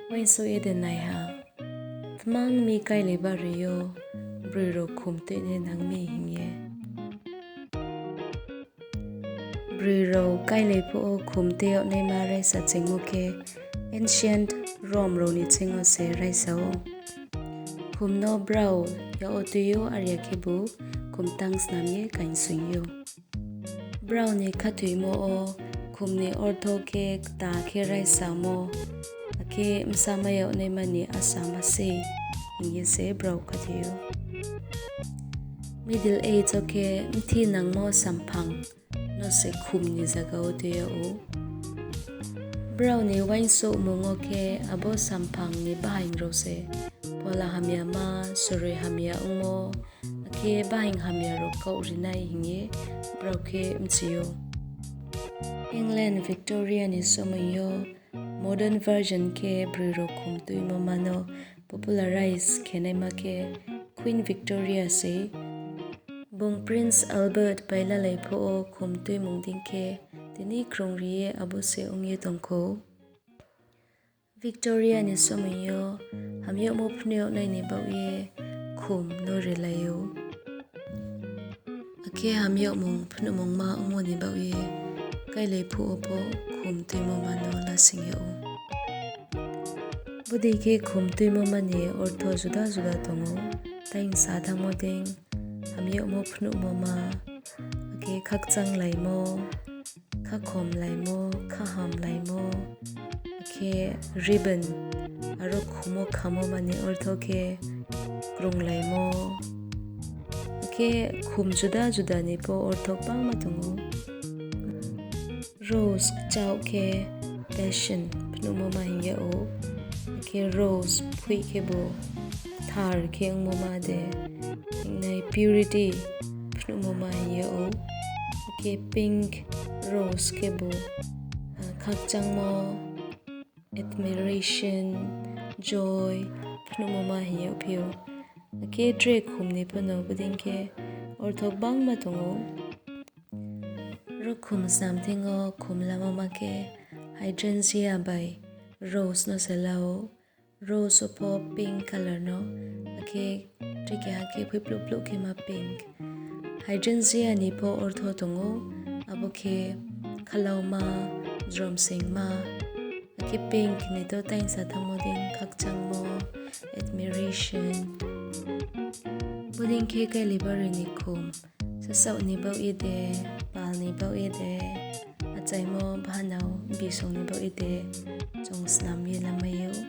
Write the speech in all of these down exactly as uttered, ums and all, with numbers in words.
Uaingsouh ye de nai ha, tmang mi káilai bari yo broi rao khum tuinai nang mi hing ye. Broi rao káilai phuh wo khum tui yag naima raisa chingmo khe ancient Rome rao ni ching yo se raisa ou. Khum no brao yak wo tui ou, are ya khebu khum tang snam ye kaingsoing ou. Brao ni khathoimo wo khum ni ortho khe kta khe raisamo, akhe bsa mai yag naima ni asama sei hing ye se brao khathoi ou. Middle Age wo khe bthi nangmo samphang no se khum ni zaga wo tui yag ou. Brao ni uaingsouhmung wo khe abo samphang ni bahaing rao se phola hamyama, soroi hamya ongmo, akhe bahaing hamya rao kaoh ri nai hing ye brao khe bchi ou. England Victoria ni somoing yo modern version khe broi rao khum tuimo ma no popularize khe naima khe Queen Victoria sei. Bung Prince Albert bai lalai phuh wo khum tuimung dei khe tini krungri ye abo se ong ye tong khou. Victoria ni somoing yo hamyagmo phnuh yag nai ni baoh ye khum no rilai ou. Akhe hamyagmung phnuhmungma ongmo ni baoh ye káilai phuh wo pho khum tuimo ma no lasing yag ou. Bodei khe khum tuimo ma ni ortho juda juda tong ou, taingsa thanngmo dei, hamyagmo phnuhmo ma, akhe khakchanglaimo, khakhomlaimo, khahamlaimo, akhe ribbon, aro khum wo khamo ma ni ortho khe krunglaimo, akhe khum juda juda ni pho ortho gbangma tong ou. Rose kchaoh khe passion phnuhmo ma hing yag ou, akhe rose phoih khebu kthar khe ongmo ma de, hingnai purity phnuhmo ma hing yag ou, akhe pink rose khebu, ah, khakchangmo, admiration, joy phnuhmo ma hing yagphi ou. Akhe tre khum ni pho no bodei khe ortho gbangma tong ou. Ro khum snam thing yo khum lamo ma khe hydrangea bai rose no se la ou. Rose wo pho pink colour no, akhe tre keha khe phoihpluhpluh khe ma pink. Hydrangea ni pho ortho tong ou, abo khe khalauma, jromsingma, akhe pink ni to taingsa thanngmo dei khakchangmo, admiration. Bodei khe káilai bari ni khum, sasaoh ni baoh ye de, pal ni baoh ye de, achaimo bahanao bisong ni baoh ye de, chung snam ye lamai ou.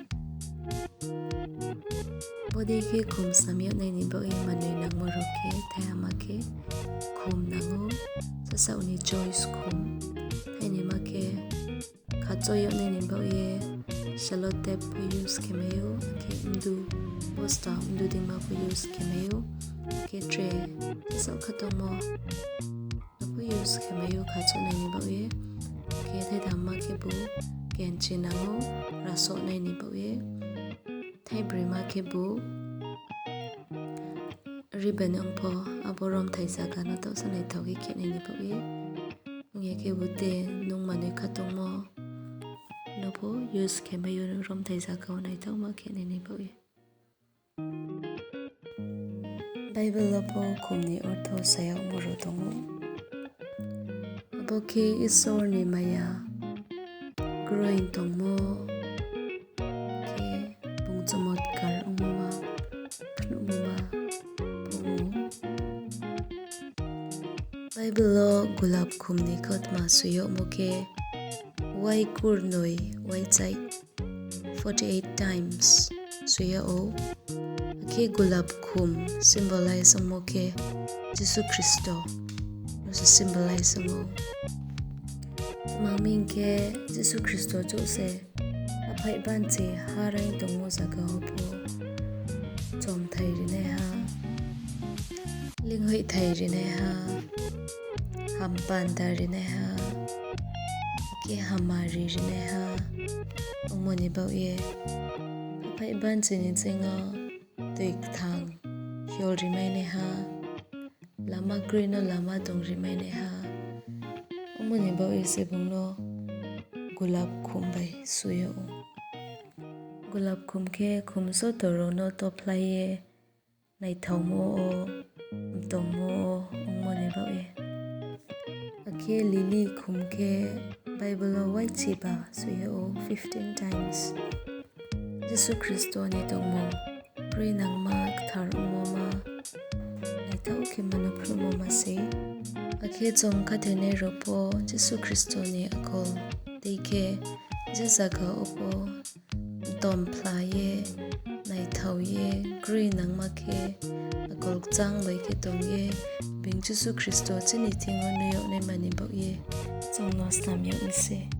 Bodei khe khum snam yag nai ni baoh ye manoi nangmo rao khe thaiha ma khe khum nang ou, sasaoh ni choice khum. Thainoi ma khe khachoh yag nai ni baoh ye sellotape pho use khe mai ou, akhe mdu, bosta mdu dingma pho use khe mai ou, akhe tre sasaoh khatongmo no pho use khe mai ou khachoh nai ni baoh ye. Akhe thaitham ma khebu kenchi nang ou, rasoh nai ni baoh ye. Thaibroi ma khebu ribbon ong pho, abo romthai zaga no taohsa naithao khe khe nai ni baoh ye. Ong ya khebu te nung manoi khatongmo no pho use khe mai ou, romthai zaga wo naithaoma khe nai ni baoh ye. Bible wo pho khum ni ortho sa yagmo rao tong ou. Abo khe Isor ni maya growing tongmo, khe bung chomotkar ongmo ma, phnuhmo ma, phnuhmo. Bible wo gulap khum ni kautma soi yagmo khe wai kurnoi waichai, forty eight times soi yag ou. Akhe gulap khum symbolize ongmo khe Jisu Khristo no se symbolize ong ou. Tma hing khe Jisu Khristo chouh se aphaih banchi ha reing tongmo zaga wo pho chomthai rinaiha, linghoihthai rinaiha, hampanda rinaiha, akhe hamari rinaiha ongmo ni baoh ye, aphaih banchi ni ching yo toi kthang hiol rimai naiha, lama kroi no lama tong rimai naiha, ongmo ni baoh ye se bung no gulap khum bai soi yag ou. Gulap khum khe khum joto rao no tophlai ye naithaomo wo, mtommo wo ongmo ni baoh ye. Akhe lily khum khe Bible wo uaichiba soi yag ou, fifteen times. Jisu Khristo ni tongmung, kroinangma, kthar ongmo ma, naithaoh khe ma no phnuhmo ma sei. Akhe chung khathoinai rao pho Jisu Khristo ni akol dei khe je zaga wo pho mtom phla ye, naithao ye, kroinangma khe, akol kchang bai khe tong ye, being Jisu Khristo chini thing yo nui yag naima ni baoh ye chung no snam yag mi sei.